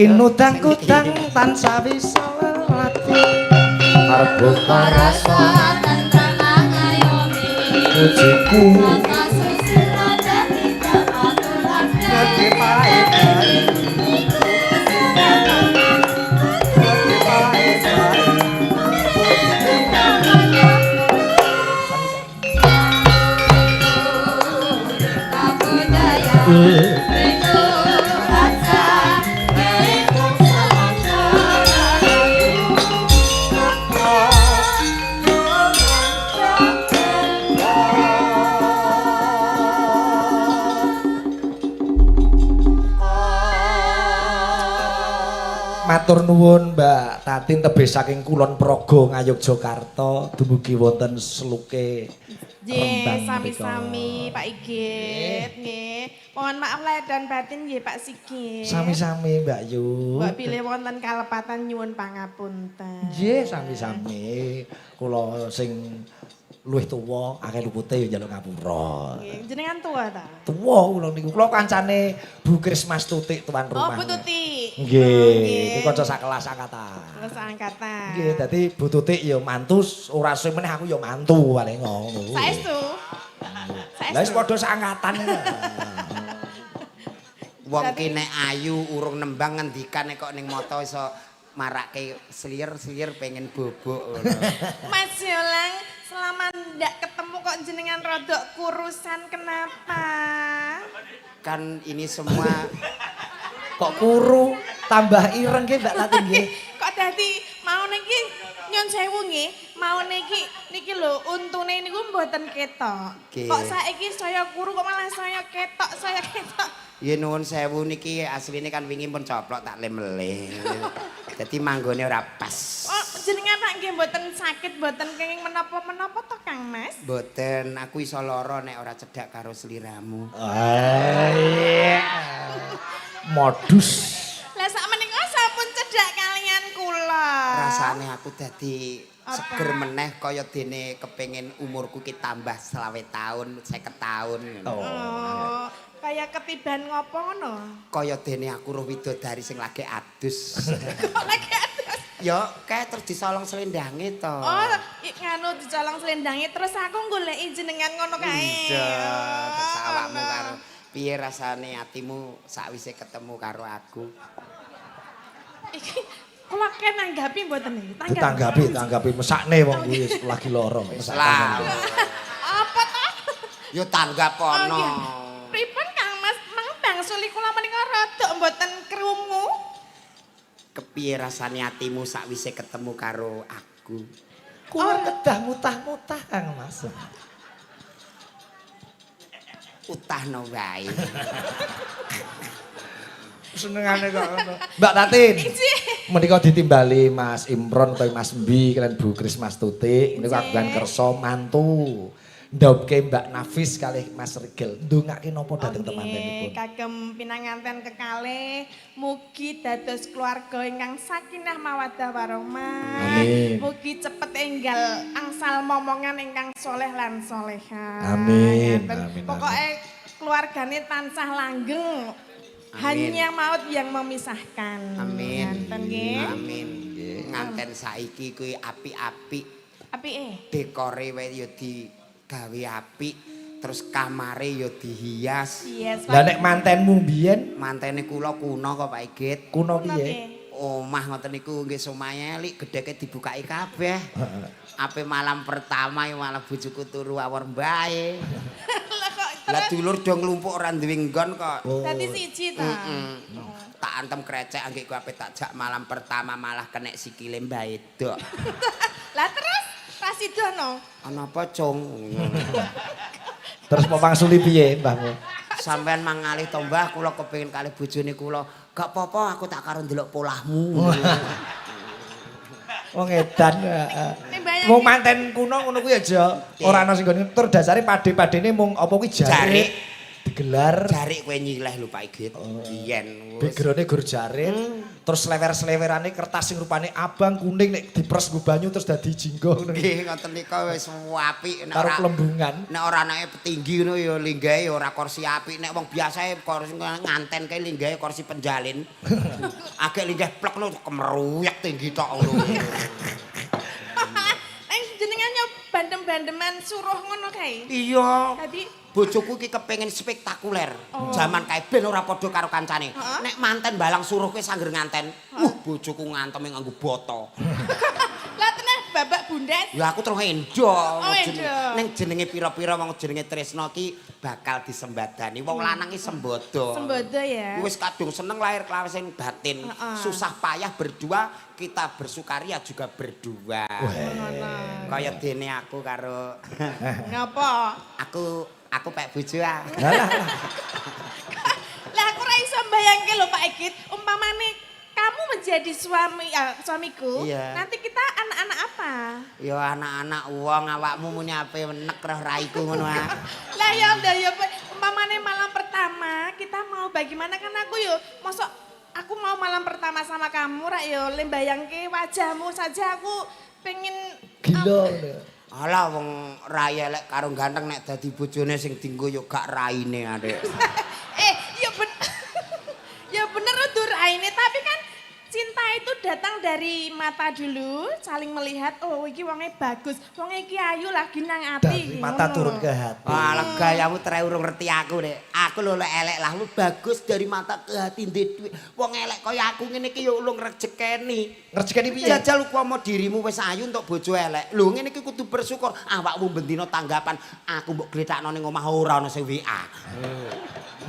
Kinudang-kudang tansah wisa lati. Arep Rasa tentrem ngayomi. Pujiku. Tata susila dadi patulan. Dadi pae. Kabudaya iku rasa iku sengsara. Matur nuwun Mbak Tatin tebih saking Kulon Progo Ngayogyakarta dumugi wonten Sluke Nggih, Rembang sami-sami menika. Pak Igit nggih. Mohon maaf lahir dan batin nggih Pak Sigit. Sami-sami Mbak Yu. Mbok bilih wonten kalepatan nyuwun pangapunten. Nggih, sami-sami. Kula sing luwih tuwa akeh lupute ya njaluk ngapura. Nggih, jenengan tuwa ta? Tuwa kula niku. Kula kancane Bu Krismas Tutik tuan Oh, rumah. Bu Tuti. Nggih, Oh, iki kanca sakelas angkatan. Kelas angkatan. Nggih, dadi Bu Tutik ya mantu, ora suwe meneh aku ya mantu paling ngono. Saestu. Lah wis padha saangkatan. Wong ki nek ayu urung nembang ngendikan nek kok ning mata iso marake sliyer-sliyer pengen bobok ngono. Mas Yolang, selama ndak ketemu kok jenengan rodok kurusan kenapa? Kan ini semua Kok kuru tambah ireng nggih Mbak Tatin nggih. Kok dadi mau niki nyun sewu nggih, mau niki niki lho untune niku mboten ketok. Nggih. Kok saiki saya kuru kok malah saya ketok, saya ketok. Ya nuwun sewu niki asline kan wingi pun coplok tak lem-lem. Dadi manggone ora pas. Oh, jenengan tak nggih mboten sakit, mboten kenging menapa-menapa to Kang Mas? Mboten, aku iso lara nek ora cedhak karo sliramu. Ah, iya. Modus. Lah sak menika sampun cedhak kalian kula. Rasane aku dadi Apa? seger meneh kaya dene kepengin umurku ki tambah 25 tahun, 50 tahun ngono. Oh. Oh, kaya ketiban ngopo ngono? Kaya dene aku roh widodari sing lagi adus. Kok lagi adus? Ya, kae terus disolong slendange to. Oh, nganu dicolong slendange terus aku goleki jenengan ngono kae. Iya, terus Oh, awakmu ngono. karo piye rasane atimu sakwise ketemu karo aku? Iki kula ken nanggapi mboten iki? Ditanggapi, tanggapi mesakne wong kuwi wis lagi lara, mesakne. Lah, Apa to? yo tanggap Oh, ana. iya. Pripun Kang Mas? Mang bangsuli kula menika rada mboten krungu. Kepiye rasane atimu sakwise ketemu karo aku? Kula kedah mutah-mutah Kang Mas. Utahno wae. Senengane kok ngono. Mbak Tatin. Iji. Menika ditimbali Mas Imron utawi Mas Mbi kalian Bu Krismas Tutik menika Nggih. kagungan kersa mantu. Ndhaupke Mbak Nafis kalih Mas Rigel. Ndongake napa dhateng Oh, nggih, temantenipun? Kagem pinanganten kekalih mugi dados keluarga ingkang sakinah mawaddah warahmah. Amin. Mugi cepet enggal angsal momongan ingkang soleh lan solehah. Amin, Ngaten. amin, Pokoke keluargane tansah langgeng. Amin. Hanya maut yang memisahkan. Amin. Ngaten nggih. Amin. Nganten saiki kuwi apik-apik, Apike. dekore wae ya digawe apik, terus kamare ya dihias. Yes, Lah nek mantenmu mbiyen Mantene kula kuno kok Pak Igit. kuno piye? Omah ngoten niku nggih somahe elik, gedheke dibukaki kabeh. Ape malam pertama ya malah bojoku turu awor mbae. Lah kok Lah terus dulur do nglumpuk ora duwe nggon kok. Oh. dadi siji ta. Tak antem krecek anggekku ape tak jak malam pertama malah kenek sikile mbae dok. Lah terus rasidono. Ana apa, Cung? Terus mau pangsuli piye mbahmu? Sampean mangalih to, Mbah, kula kepengin kalih bojone kula. Gak apa-apa, aku tak karo ndelok polahmu. Wong edan. Heeh. Nek bayangke- Wong manten kuno ngono kuwi aja ora ana sing nggone tur dasare pade-padene mung apa kuwi jarik. Jarik. Digelar. Jarik kowe nyileh lho, Pak Igit. Biyen wis. Background-e gur jarit, terus selewer-selewerane kertas sing rupane abang kuning nek dipres nggo banyu terus dadi jinggo ngono. Nggih, ngoten nika wis apik nek Karo plembungan. Nek ora anake petinggi ngono ya linggahe ya ora kursi apik. Nek wong biasae kursi nganten kae linggahe kursi penjalin. Agek linggih plek lho kemeruyak tinggi tok ngono. Eng jenengan yo bandem-bandeman suruh ngono kae. Iya. Tadi Bojoku iki kepengin spektakuler. Jaman kae ben ora padha karo kancane. Nek manten balang suruh kowe sangger nganten. Bojoku nganteme nganggo boto. Lah tenan babak bundas. Ya aku terus endo. Oh, endo. Ning jenenge pira-pira wong jenenge Tresna ki bakal disembadani. Wong lanang ki sembodo. Sembodo ya. Wis kadung seneng lahir kelawan batin. Susah payah berdua, kita bersukaria juga berdua. Kaya dene aku karo Ngapa? Aku pek bojo ah. Lah. Lah aku ora iso mbayangke lho, Pak Egit, umpamane kamu menjadi suami suamiku, nanti kita anak-anak apa? Ya anak-anak wong awakmu muni ape nek roh raiku ngono ah. Lah ya udah ya umpamane malam pertama kita mau bagaimana, kan aku yo mosok aku mau malam pertama sama kamu rak yo le mbayangke wajahmu saja aku pengen Gila ngono. Alah wong rai elek karo ganteng nek dadi bojone sing dinggo yo gak raine, Adek. Ya ya bener udah raine, tapi kan cinta itu datang dari mata dulu, saling melihat, oh iki wonge bagus, wonge iki ayu lagi nang ati. Dari mata ngono. turun ke hati. Alah gayamu tere urung ngerti aku, Dek. Aku lho lek elek lah lu bagus dari mata ke hati ndek dhuwit. Wong elek kaya aku ngene iki yo ulung rejekeni. Ngrejekeni piye? Jajal upama dirimu wis ayu entuk bojo elek. Lho ngene iki kudu bersyukur. Awakmu bendina tanggapan aku mbok gletakno ning omah ora ana sing WA.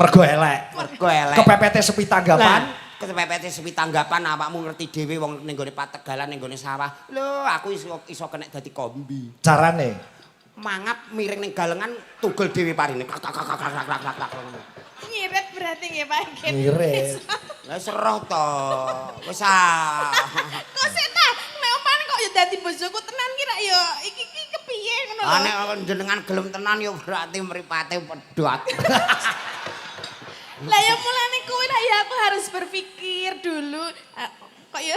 Mergo elek. Mergo elek. Kepepete sepi tanggapan. Kepepete sepi tanggapan awakmu ngerti dhewe wong ning gone pategalan ning gone sawah. Lho aku iso kenek dadi kombi. Carane mangap miring ning galengan tugel dhewe parine. Kak kak kak kak kak kak. Ngirit berarti nggih Pak Egit. Ngirit. Lah seroh to. Wis ah. Kok sik ta? Nek umpamane kok ya dadi bojoku tenan ki rak ya iki ki kepiye ngono lho. Ah nek jenengan gelem tenan ya berarti mripate pedhot. Lah ya mulane kuwi lah ya aku harus berpikir dulu. Kok ya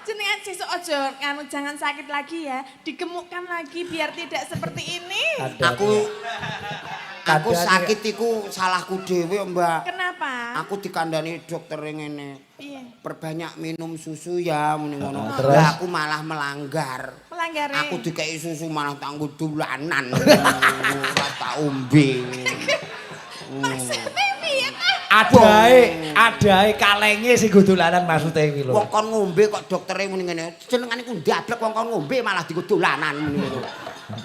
jenengan sesuk aja nganu jangan sakit lagi ya, digemukkan lagi biar tidak seperti ini. Aku sakit iku salahku dhewe, Mbak. Kenapa? Aku dikandani dokter ngene. Iya. Perbanyak minum susu ya muni ngono. Terus? Lah aku malah melanggar. Melanggar. Aku dikeki susu malah tak nggo dolanan. Ora tak ombe. Maksudnya piye ta? Adae kalenge sing nggo dolanan maksude kuwi lho. Wong kon ngombe kok doktere muni ngene. Jenengane ku ndablek wong kon ngombe malah dienggo dolanan muni ngono.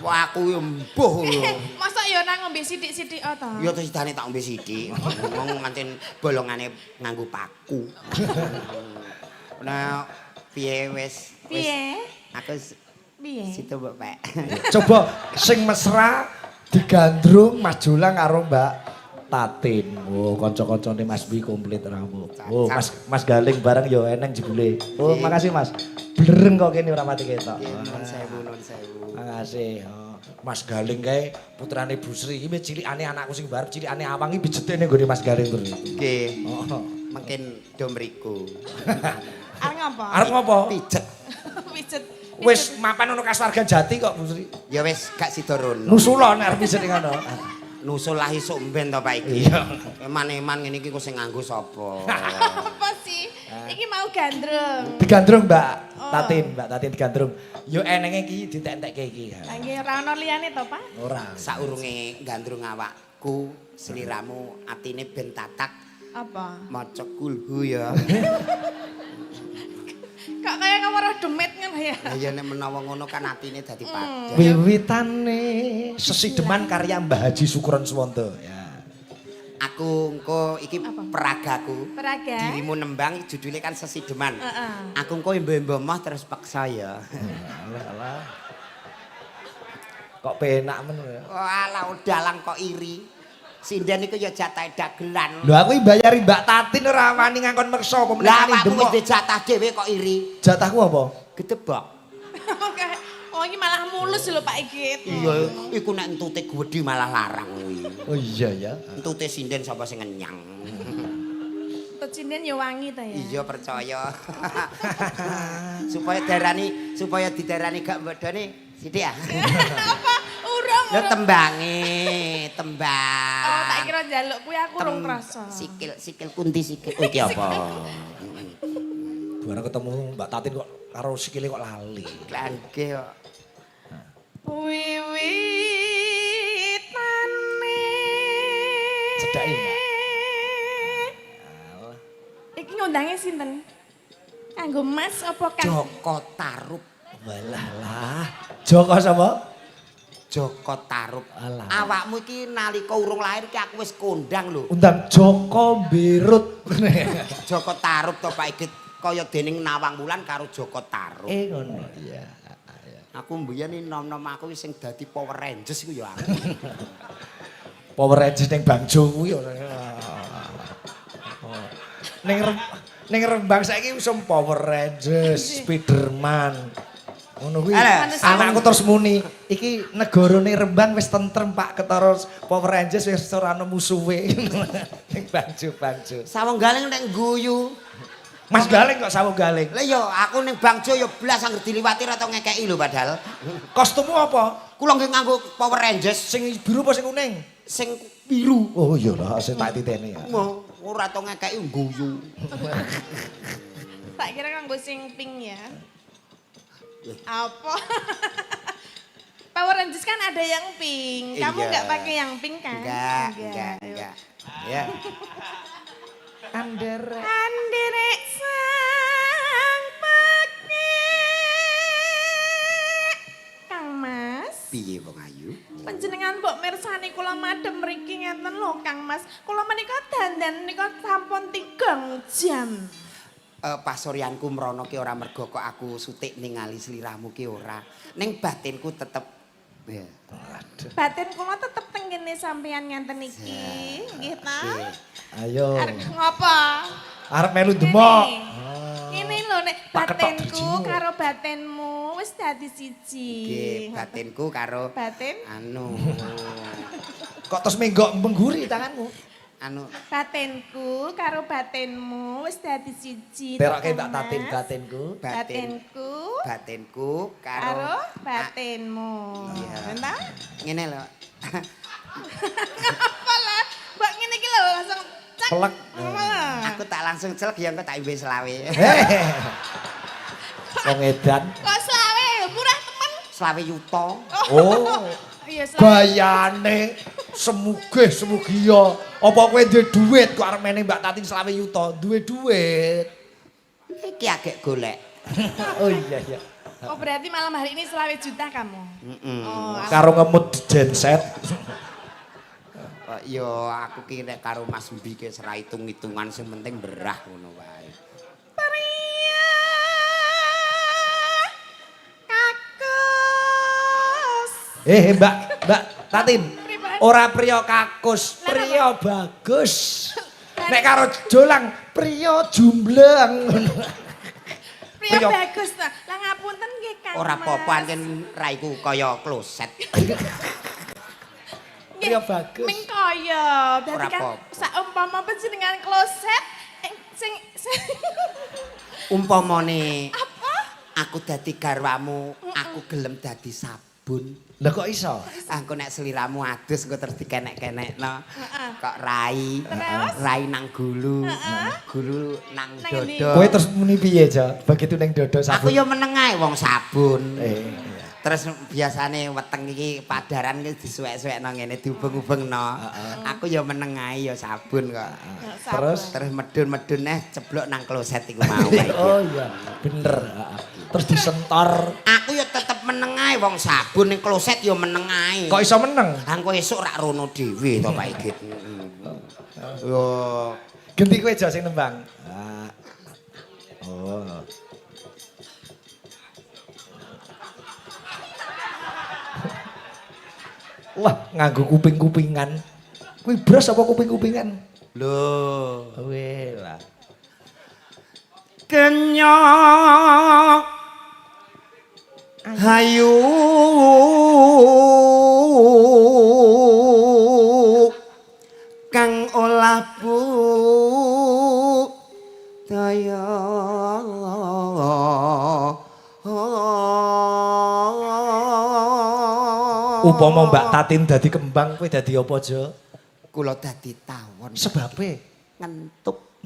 Wah aku yo mbuh lho. Mosok ya ora ngombe sithik-sithik o to? Ya terus sidane tak ombe sithik. Wong ngancen bolongane nganggo paku. Nah, piye wis? Piye? Aku piye? Situ mbok pek. Coba sing mesra digandrung Mas Jolang karo Mbak Tatin. Oh, kanca-kancane Mas Bi komplit rawuh. Oh, Mas Galing bareng yo eneng jebule. Oh, makasih Mas. Blereng kok kene ora pati ketok. Nuwun sewu, nuwun sewu. Makasih. Oh, Mas Galing kae putrane Bu Sri iki cilikane anakku sing barep cilikane Awang iki bijete ning nggone Mas Galing terus. Nggih. Oh. Mungkin do mriku. Arep ngopo? Arep ngopo? Pijet. Pijet. Wis mapan ono kasuwargan jati kok Bu Sri. Ya wis gak sida rono. Nusula nek arep pijet ngono. Nusul lah isuk mben to Pak iki. Iya. Eman-eman ngene iki kok sing nganggo sapa? Apa sih? Iki mau gandrung. Digandrung Mbak Tatin, Mbak Tatin digandrung. Yo enenge iki ditentekke iki. Lah nggih ora ono liyane to, Pak? Ora. Saurunge gandrung awakku, sliramu atine ben tatak Apa? maca kulhu ya. Kok kaya kaweruh demit ngono ya? Lah ya nek menawa ngono kan atine dadi padha. Wiwitane sesideman karya Mbah Haji Sukron Suwondo ya. Aku engko iki peragaku. Peraga. Dirimu nembang judulnya kan sesideman. Heeh. Aku engko embo-embo moh terus paksa ya. Alah alah. Kok penak men ya. Walah dalang kok iri. Sinden iku ya jatahe dagelan. Lho aku iki bayari Mbak Tatin ora wani ngangkon meksa apa meneh Lah awakmu wis jatah dhewe kok iri. Jatahku apa? Gedebok. Oke. Oh iki malah mulus lho Pak Igit. Iya, iku nek entute gedhi malah larang kuwi. Oh iya ya. Entute sinden sapa sing ngenyang. Entut sinden ya wangi ta ya. Iya percaya. Supaya didarani gak mbodone sithik ah. Apa? Urung. Lho Urung. tembange, tembang. Oh, tak kira njaluk kuwi aku urung krasa. Sikil, sikil kunti sikil. Oh, iki apa? Barang ketemu Mbak Tatin kok karo sikile kok lali. Klangge kok. Wiwitane. Cedhaki, Mbak. Iki ngundange sinten? Kanggo Mas apa Kang? Joko Tarub. Walah lah. Joko sapa? Joko Tarub. Alah. Awakmu iki nalika urung lahir iki aku wis kondang lho. Undang Joko Birut. Joko Tarub to Pak Igit kaya dening Nawang Wulan karo Joko Tarub. Eh ngono. Iya. Aku mbiyen iki nom-nom aku sing dadi Power Rangers iku ya aku. Power Rangers ning Bangjo kuwi ora. Oh. Ning Rembang saiki wis Power Rangers, Spiderman. Ngono kuwi. Alah. Anakku terus muni, iki negarane Rembang wis tentrem Pak, ketara Power Rangers wis ora ana musuhe. Ning Bangjo-Bangjo. Sawung Galing nek guyu. Mas Galing kok Sawung Galing. Lah ya aku ning Bangjo ya blas angger diliwati ra tau ngekeki lho padahal. Kostummu apa? Kula nggih nganggo Power Rangers Sing biru apa sing kuning? Sing biru. Oh iya lah, sing tak titeni ya. Mo, ora tau ngekeki guyu. Tak kira kanggo sing pink ya. Apa? Power Rangers kan ada yang pink. Kamu Iya. nggak pakai yang pink kan? Enggak, enggak, enggak. Ya. Andere. Anderek sang pekik. Kang Mas, Piye wong ayu? Panjenengan mbok mirsani kula madhep mriki ngeten lho Kang Mas. Kula menika dandan menika sampun 3 jam. Eh, pasuryanku mrono ki ora mergo kok aku sutik ningali sliramu ki ora. Ning batinku tetep ya. Aduh. Batin kula tetep teng kene sampean ngenten iki. Nggih ta? Ayo. Arep ngopo? Arep melu demok. Ngene lho nek Tak ketok batinku bijimu. karo batinmu wis dadi siji. Nggih, batinku karo Batin anu Kok terus menggok mengguri tanganmu? Anu batinku karo batinmu wis dadi siji. Teroke to, Mbak Tatin Mas. batinku. Batin Batinku batinku karo karo batinmu. Iya. Entah? Ngene lho. Apa lah? Mbak ngene iki lho langsung cak. Plek. Apa lah? Aku tak langsung celek ya engko tak imbe selawe. Heh. Wong edan. Kok selawe murah temen. Selawe yuta. Oh. Iya selawe. Bayane semugih semugiya. Apa kowe duwe duit kok arep mene Mbak Tatin selawe yuta? Duwe duit. Iki agek golek. Oh iya iya. Oh berarti malam hari ini selawe juta kamu? Heeh. Oh, Karo ngemut genset. Oh, yo aku ki nek karo Mas Mbi ki ora hitung-hitungan sing penting berah ngono wae. Pria kakus. Eh Mbak, Mbak Tatin. Pripun? Ora priya kakus, Lah, priya bagus. Nek karo Jolang, priya jumbleng. Pria Priya- bagus ta. Lah ngapunten nggih Kang. Ora apa-apa Mas. anjen raiku kaya kloset. Nggih, Priya bagus. Ming kaya. Dadi Ora kan apa-apa. saumpama panjenengan kloset sing sing Umpamane apa? aku dadi garwamu, aku gelem dadi sabun. Lah kok iso? Aku nek seliramu adus engko terus dikenek-kenekno. Kok rai, Terus? rai nang gulu, gulu nang Nang endi? dodo. Kowe terus muni piye, Jo? Begitu ning dodo Aku sabun. yo meneng ae wong sabun. Eh, iya. Terus biasane weteng iki padaran iki disuwek-suwekno ngene diubeng-ubengno. Aku yo meneng ae yo sabun kok. Terus? Terus medun-medun neh ceblok nang kloset iku mau. Oh iya, bener. Heeh. Terus disentor. Aku yo tetep meneng ae wong sabun ning kloset yo meneng ae. Kok iso meneng? Engko esuk rak rono dhewe to Pak Igit. Yo Genti kowe Jo sing nembang. Ah. Oh. Wah, nganggo kuping-kupingan. Kuwi bros apa kuping-kupingan? Lho. Weh lah. Kenyok Hayu kang olah budaya. Upama Mbak Tatin dadi kembang kowe dadi apa, Jo? Kula dadi tawon. Sebabe ngentuk.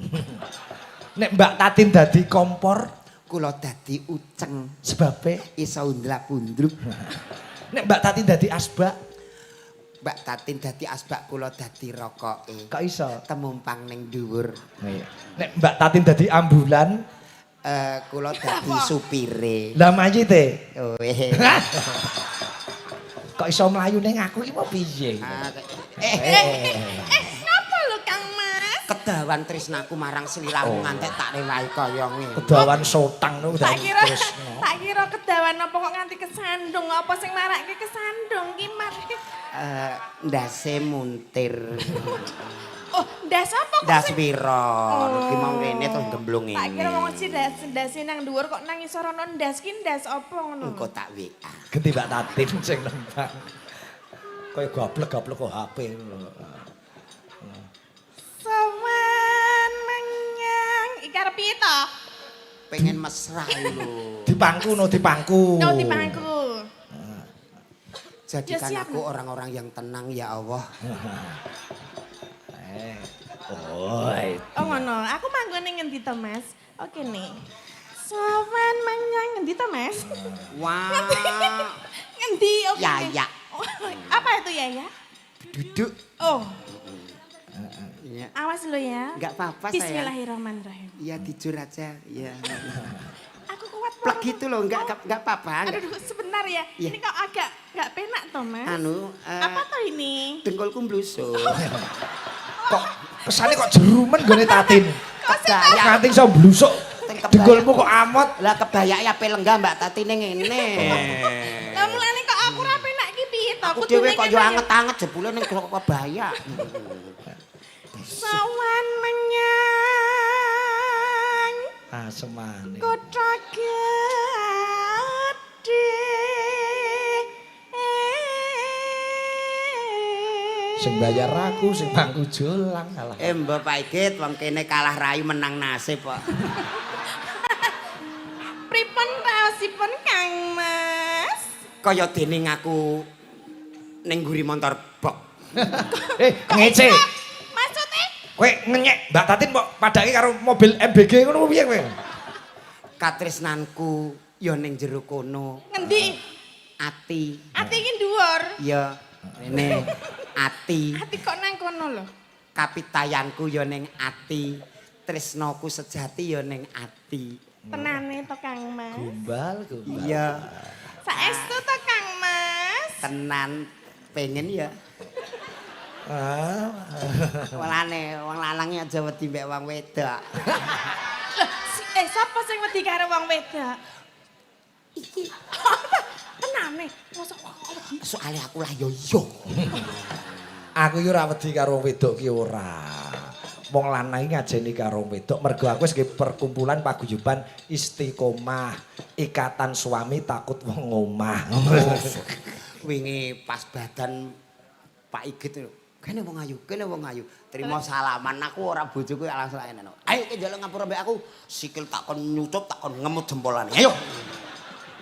Nek Mbak Tatin dadi kompor, kula dadi uceng. Sebabe iso undlap-undlup. Nek Mbak Tatin dadi asbak, Mbak Tatin dadi asbak kula dadi rokoke. Kok iso? Temumpang ning dhuwur. Nek Mbak Tatin dadi ambulan, kula dadi supire. Lah mayite. Weh. Kok iso mlayu ning aku iki mau piye? Ngapa lho Kang Mas? Kedawan tresnaku marang sliramu ngantek tak rewahi kaya ngene. Kedawan sotang niku Tak kira tresno. tak kira kedawan apa kok nganti kesandung, apa sing marake kesandung ki Mas? Ndase muntir. Oh, ndas apa kok? Ndas pira? Ki mau rene terus gemblung ngene. Tak kira wong sing ndase nang dhuwur kok nang isor ana ndas ki ndas apa ngono. Engko tak WA. Genti Mbak Tatin sing nembang. Kaya gablek-gablek kok HP ngono lho. Sowan menyang iki arep piye to? Pengen mesra lho. Dipangku no dipangku. No dipangku. Jadikan Ya, siap. aku orang-orang yang tenang ya Allah. Oh, Oh ngono, aku manggon ning ngendi to, Mas? Oke nih. Sowan menyang ngendi to, Mas? Wah. Ngendi? Oke. Yaya. Oh, apa itu Yaya? Duduk. Oh, Ya. awas lo ya. Enggak apa-apa saya. Bismillahirrahmanirrahim. Iya tidur aja. Iya. Aku kuat Plek gitu loh, enggak apa-apa. Aduh, aduh, sebentar ya. Iya. Ini kok agak enggak penak toh, Mas? Anu, apa toh ini? Dengkulku mblusuk. Kok kesane kok jerumen gone Tatin. Kok sih Kebaya. Nganti iso blusuk. Dengkulmu kok amot. Lah kebayake ape lenggah Mbak Tatine ngene. Lah mulane kok aku ora penak iki piye to? Aku dhewe Kudune kok yo ngene ya. anget-anget jebule ning kebaya. Sawan menyang Asemane. kutha gedhe. Sing bayar aku, sing mangku jolang alah. Mbok Pak Igit wong kene kalah rayu menang nasib kok. Pripun raosipun Kang Mas? Kaya dene ngaku ning mburi montor bok. Ngece. Maksudnya Kowe ngenyek Mbak Tatin mbok padake karo mobil MBG ngono piye kowe? Katresnanku ya ning jero kono. ngendi? Ati. Ati iki dhuwur. Ya rene ati. Ati kok nang kono lho. Kapitayanku ya ning ati. Tresnaku sejati ya ning ati. Tenane to Kang Mas. Gombal, gombal. Iya, Saestu to Kang Mas. tenan pengen ya. Ah. Walane wong lanang aja wedi mbek wong wedok. Loh, sapa sing wedi karo wong wedok? Iki. Tenane, mosok kok wedi. Soale aku lah yo yo. Aku iki ora wedi karo wong wedok ki ora. Wong lanang iki ngajeni karo wong wedok mergo aku wis nggih perkumpulan paguyuban istiqomah, ikatan suami takut wong omah. Wingi pas badan Pak Igit lho. Kene wong ayu, kene wong ayu. Terima salaman aku ora bojoku langsung ngene. Ayo ki njaluk ngapura mbek aku, sikil tak kon nyucup, tak kon ngemut jempolane. Ayo.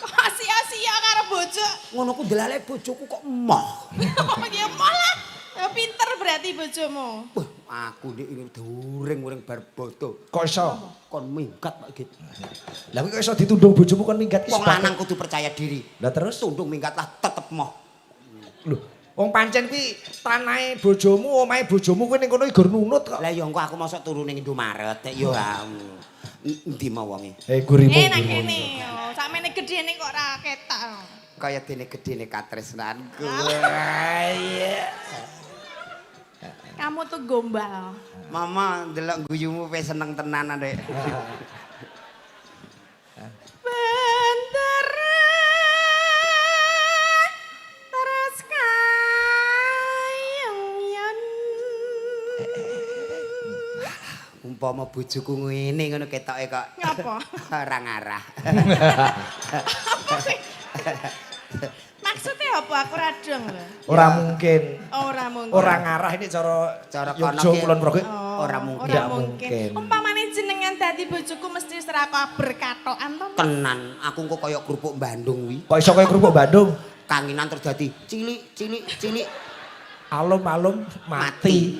Kok sia-sia karo bojo? Ngono ku ndelale bojoku kok emoh. Ya malah ya pinter berarti bojomu. Wah, aku ndek ini during-uring bar bodo. Kok iso? Kon minggat Pak Igit. Lah kok iso ditundung bojomu kon minggat ki Wong lanang kudu percaya diri. Lah terus Tundung minggat lah tetep moh. lho, wong pancen kuwi tanahe bojomu, omahe bojomu kuwi ning kono gur nunut kok. Lah ya engko aku mosok turu ning Indomaret nek ya endi mau wonge. Gurimu. Nang kene. Oh, sakmene gedene kok ora ketok. Kaya dene gedene katresnanku. Kamu tuh gombal. Mama ndelok guyumu wis seneng tenan Ndek. Bentera terus kayung yen. Umpama bojoku ngene ngono ketoke kok. Ngapa? Ora ngarah. Apa sih? Maksudnya apa aku radong lho? Ora mungkin. Ora mungkin. Ora ngarah ini cara Cara kono Yogyo ki- Kulon Progo. Oh, Ora mungkin. Ora Nggak mungkin. mungkin. Umpamane jenengan dadi bojoku mesti ora kabar katokan to. Mas? Tenan, aku kok kaya kerupuk Bandung wi. Kok iso kaya kerupuk Bandung? Kanginan terus dadi cilik cilik cilik Alum-alum mati.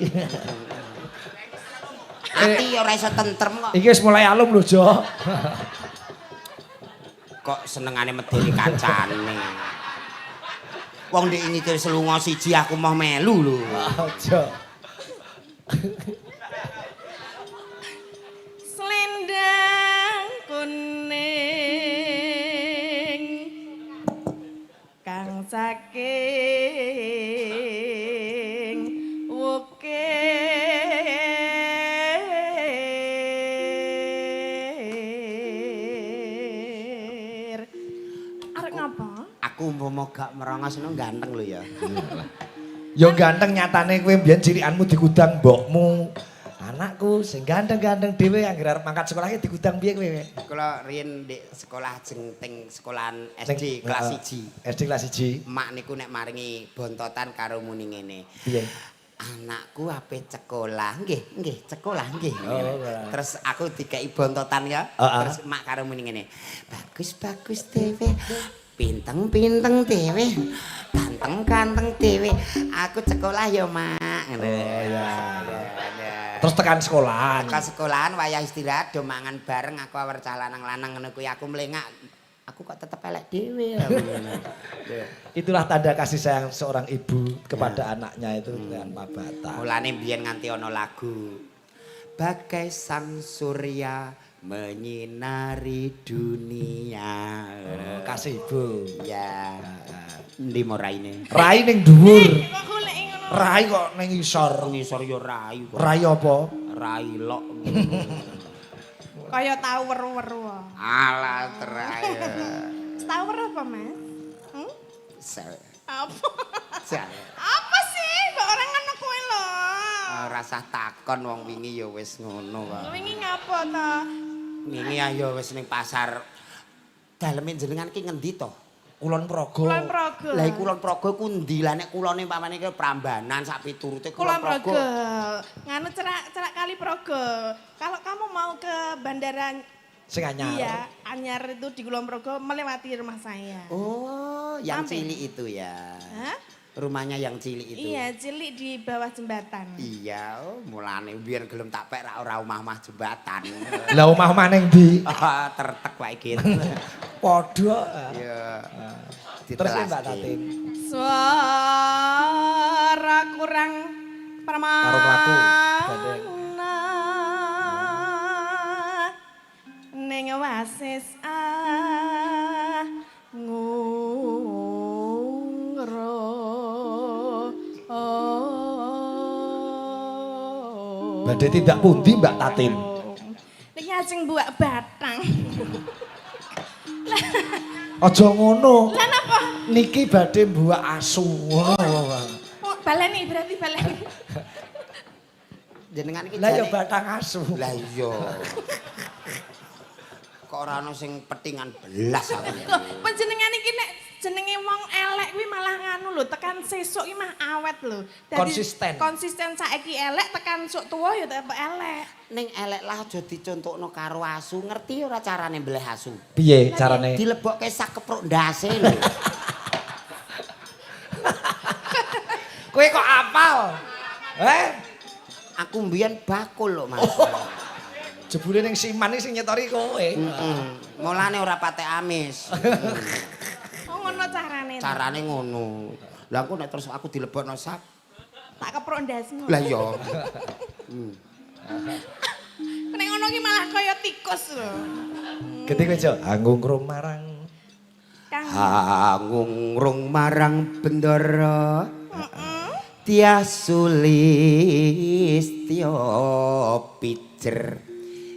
Ati ora iso tentrem kok. Iki wis mulai alum lho, Jo. Kok senengane medeni kancane. Wong ndek ini wis lunga siji aku mau melu lho. Aja. Selendang kuning kang saking wukir. Arek ngapa? Aku umpama gak merongos ngono ganteng lho ya. Ya ganteng nyatane kowe mbiyen cilikanmu digudang mbokmu. Anakku sing ganteng-ganteng dhewe anggere arep mangkat sekolah ki digudang piye kowe? Kula riyen ndek sekolah jengting sekolahan Ning- SD kelas Heeh. 1. SD kelas 1. Mak niku nek maringi bontotan karo muni ngene. Piye? Anakku ape sekolah, nggih, nggih, sekolah nggih. Oh, ora. Terus aku dikei bontotan ya. Heeh. Terus mak karo muni ngene. Bagus-bagus dhewe. Pinteng-pinteng dhewe. Ganteng-ganteng dhewe. Aku sekolah ya, Mak. Ngono. Oh, iya. Iya. Terus tekan sekolahan. Tekan sekolahan wayah istirahat do mangan bareng aku awar cah lanang-lanang ngono kuwi aku mlengak. Aku kok tetep elek dhewe aku ngono. Itulah tanda kasih sayang seorang ibu kepada anaknya itu tanpa batas. Mulane biyen nganti ana lagu Bagai sang surya menyinari dunia. Oh, kasih ibu. Ya. Endi mo raine? Rai ning dhuwur. Kok goleki ngono? Rai kok ning isor. Ngisor yo rai kok. Rai apa? Rai lok. Kaya tau weru-weru. Alah terai. Tau weru apa, Mas? Hmm? Se- Apa? se- Apa sih? Kok orang ngono kowe lho. Ora usah takon wong wingi ya wis ngono kok. Wingi ngapa to? Wingi ya wis ning pasar. Daleme jenengan ki ngendi to? Kulon Progo. Kulon Progo. Lah iku Kulon Progo ku ndi? Lah nek kulone pamane ki Prambanan sak piturute Kulon Progo. Nganu cerak-cerak kali Progo. Kalau kamu mau ke bandara Sing anyar. Iya, Anyar itu di Kulon Progo melewati rumah saya. Oh, yang Sampai. cilik itu ya. Hah? Rumahnya yang cilik itu. Iya, cilik di bawah jembatan. Iya, oh, mulane biyen gelem tak pek ra ora omah-omah jembatan. Lah omah-omah ning ndi? Ah, tertek wae gitu. Padha. Iya. Terus Mbak Tatin. Suara kurang permana. Karo mlaku, gandeng. Ning wasis ngungro. Badhe tindak pundi Mbak Tatin? Niki ajeng buak batang. Aja ngono. Lah napa? Niki badhe mbuak asu. Ngono. Oh, baleni berarti baleni. Jenengan iki Lah ya jane- batang asu. Lah iya. Kok ora ono sing petingan belas aku. Loh, panjenengan iki nek jenenge wong elek kuwi malah nganu lho, tekan sesuk iki mah awet lho. Dadi Konsisten. Konsisten saiki elek tekan sok tuwa ya tetep elek. Ning elek lah aja dicontokno karo asu, ngerti ora carane mbeleh asu? Piye carane? Dilebokke sak kepruk ndase lho. Kowe kok apal? Eh? Aku mbiyen bakul lho, Mas. Jebule ning Siman iki sing nyetori kowe. Heeh. Mulane ora patek amis. Oh ngono carane. ta? Carane ngono. Lah aku nek terus aku dilebokno sak, Tak keprok ndasmu. lah iya. Nek ngono ki malah kaya tikus lho. Gede kowe, Jo. Anggung marang Kang. Hangungrung marang bendara. Heeh. Tias sulistya pijer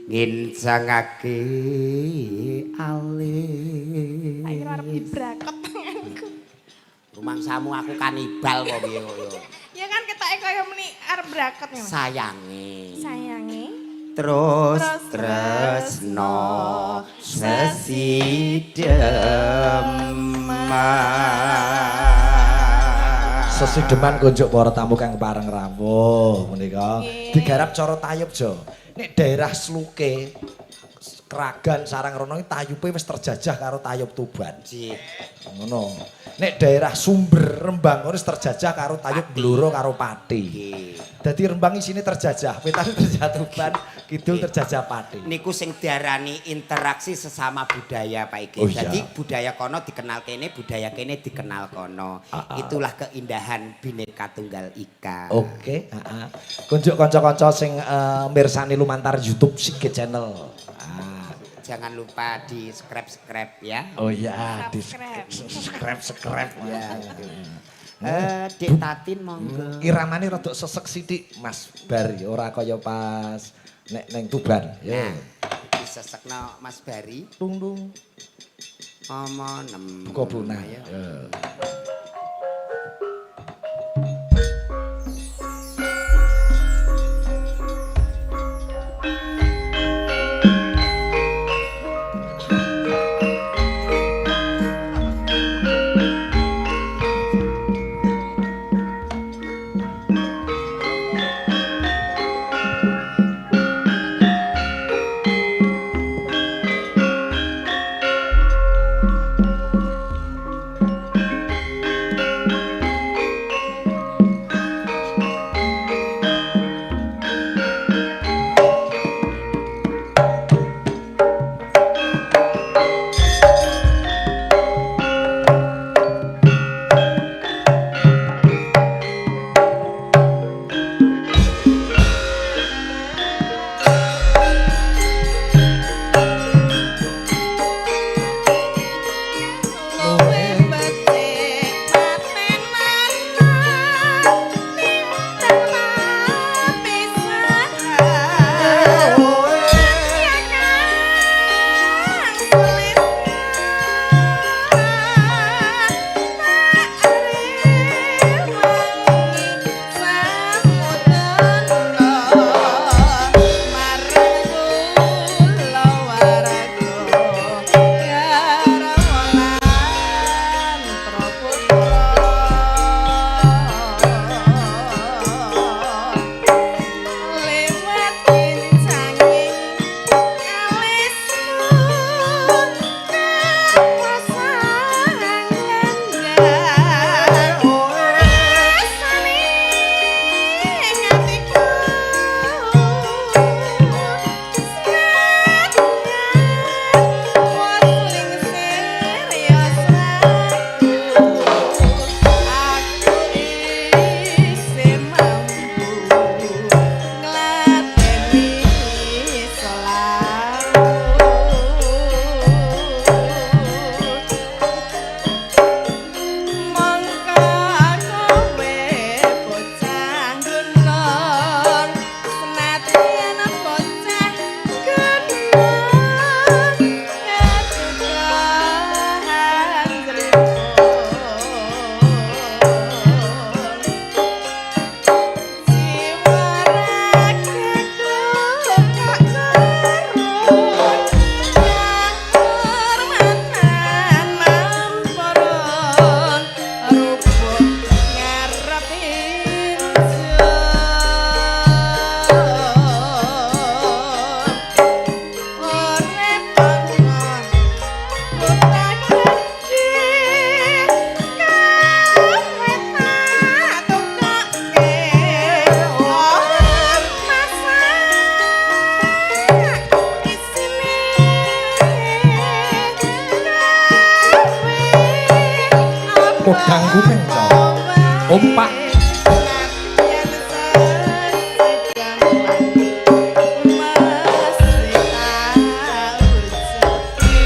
ngincangake alis. Tak kira arep dibrakot tanganku. Rumangsamu aku kanibal kok piye kok ya. Ya kan ketoke kaya meni arep brakot ya. Mas. Sayange. Sayange. Terus Terus tresno tresno sesidem. Sesideman kunjuk para tamu kang pareng rawuh menika digarap cara tayub jo. Nek daerah Sluke Kragan Sarang Rono iki tayupe wis terjajah karo tayub Tuban. Nggih. Ngono. Nek daerah Sumber Rembang wis terjajah karo tayub Blora karo Pati. Nggih. Dadi Rembang isine terjajah, wetan terjajah Tuban, kidul terjajah Pati. Niku sing diarani interaksi sesama budaya Pak Iki. Oh, iya. Jadi budaya kono dikenal kene, budaya kene dikenal kono. Itulah keindahan Bhinneka Tunggal Ika. Oke, heeh. Kunjuk kanca-kanca sing mirsani lumantar YouTube Sige Channel. Ah. Jangan lupa di subscribe-subscribe ya. Oh iya, di Subscribe. subscribe subscribe ya. Dek Tatin monggo. Iramane rada sesek sithik Mas Bari, ora kaya pas nek neng Tuban. Ya. Nah, disesekno Mas Bari. Tung tung Omo nem. buka bunah. Ayo. Ya. Luwe becik patenan ning pisahan kang sulit tak rewangi samudana marang kula warga garawalan praputra lewat kincanging alismu kawasang landang rasane atiku wong serius aku isih mampu ngladeni selalu. Mongko kowe bocah gunung, senadyan bocah gunung, ngetukan jripun. Jiwa ragaku kok kerun, kahormatan mampurun, rubuh ngarep ingsun. Urip ana kutha gedhe, kowe tak tukokke. Ora masak isine kowe Podang kuping, Cok. Ompak. Senadyan sesegaman masih tak ucapke.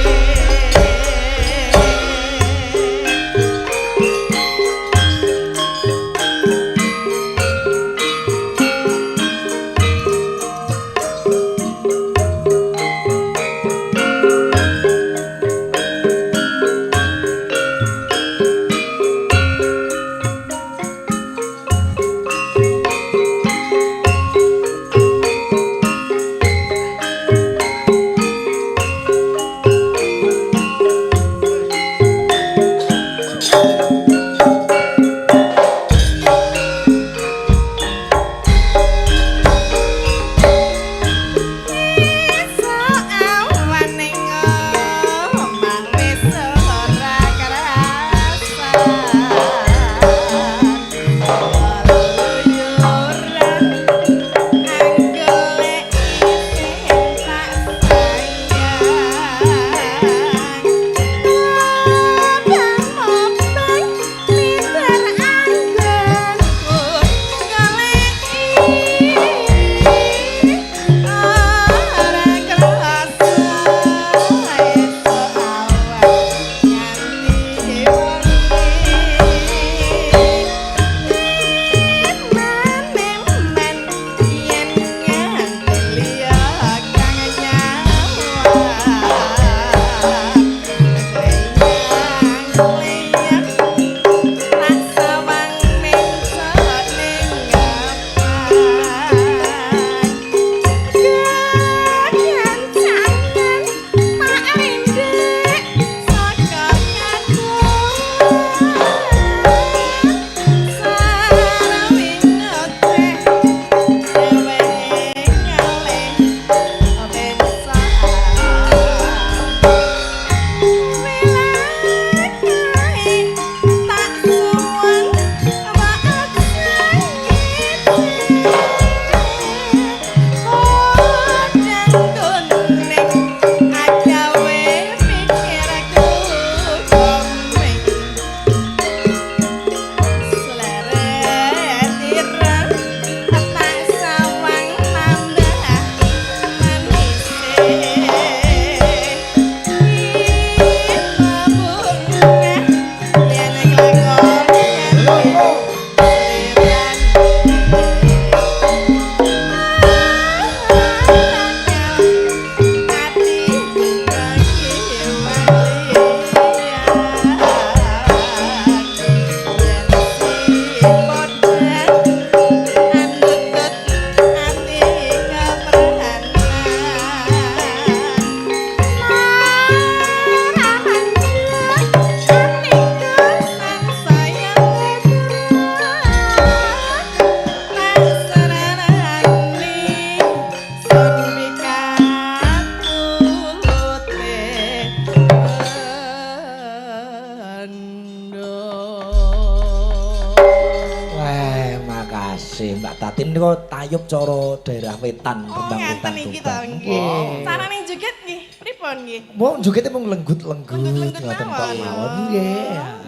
Kekasih Mbak Tatin niku tayub cara daerah wetan, Oh, Rembang ngaten Wetan iki to Tuban. nggih. Carane joget nggih, pripun nggih? Mau jogete mung lenggut-lenggut Lenggut-lenggut ngoten tok mawon. mawon nggih.